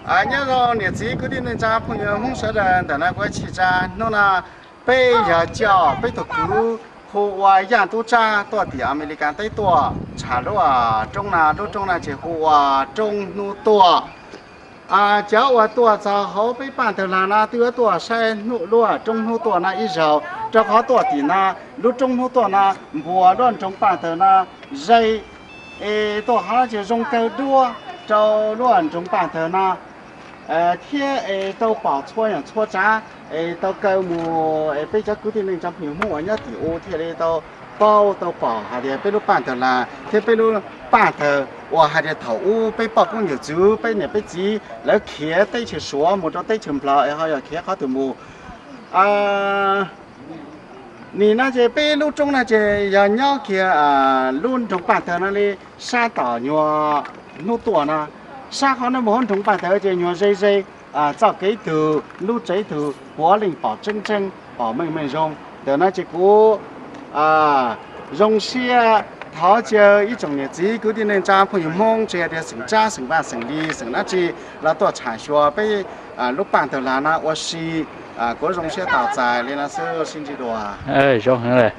Nyob zoo niam txiv kwv tij neej tsa phooj ywg Hmoob sawv daws, ntawm no kuv tsis tsa hnub no peb yog coj peb tug kwv hu ua Yaj Tub Tsab tuaj tim Amelikas teb tuaj tsham lub roob no, lub roob no ces hu ua roob Hnub Tuaj. Cov uas tuaj txog hauv peb Paj Tawg Las no twb yuav tuaj saib lub roob Hnub Tuaj no ib zaug, rau qhov tuaj tim no lub roob Hnub Tuaj no npuas lub nroog Paj Tawg no ze, es tuaj hov no ces zoo kawg duab rau lub nroog Paj Tawg no thiab es tau pom txhua yam txhua tsav, es tau kaw mus es peb cov kwv tij neej tsa phooj ywg Hmoob uas nyob tim u thiaj li tau paub tau pom hais tias peb lub Paj Tawg Las thiab peb lub Paj Tawg uas hais tias thaum ub peb poj koob yawm txwv peb niam peb txiv lawv khiav teb chaws Suav mus rau teb chaws Nplog es ho yog khiav qhov twg mus. Nim no ces peb lub roob no ces yog nyob kiag lub nroog Paj Tawg no li, sab tom nyuag Hnub Tuaj no, sab qhov no mus hauv nroog Paj Tawg ces nyuag ze ze txoj kev tug lub tsev tug puav leej pom tseeb tseeb pom meej meej zoo. Ntawm no ces kuv zoo siab thov caw ib tsoom niam txiv kwv tij neej tsa phooj ywg Hmoob, tsis hais tias xeem Tsab xeem Vaj xeem Lis xeem dab tsi los tuaj tsham xyuas peb lub Paj Tawg Las no ua si. Kuv zoo siab tos txais li no xwb, sib ntsib dua. Zoo heev.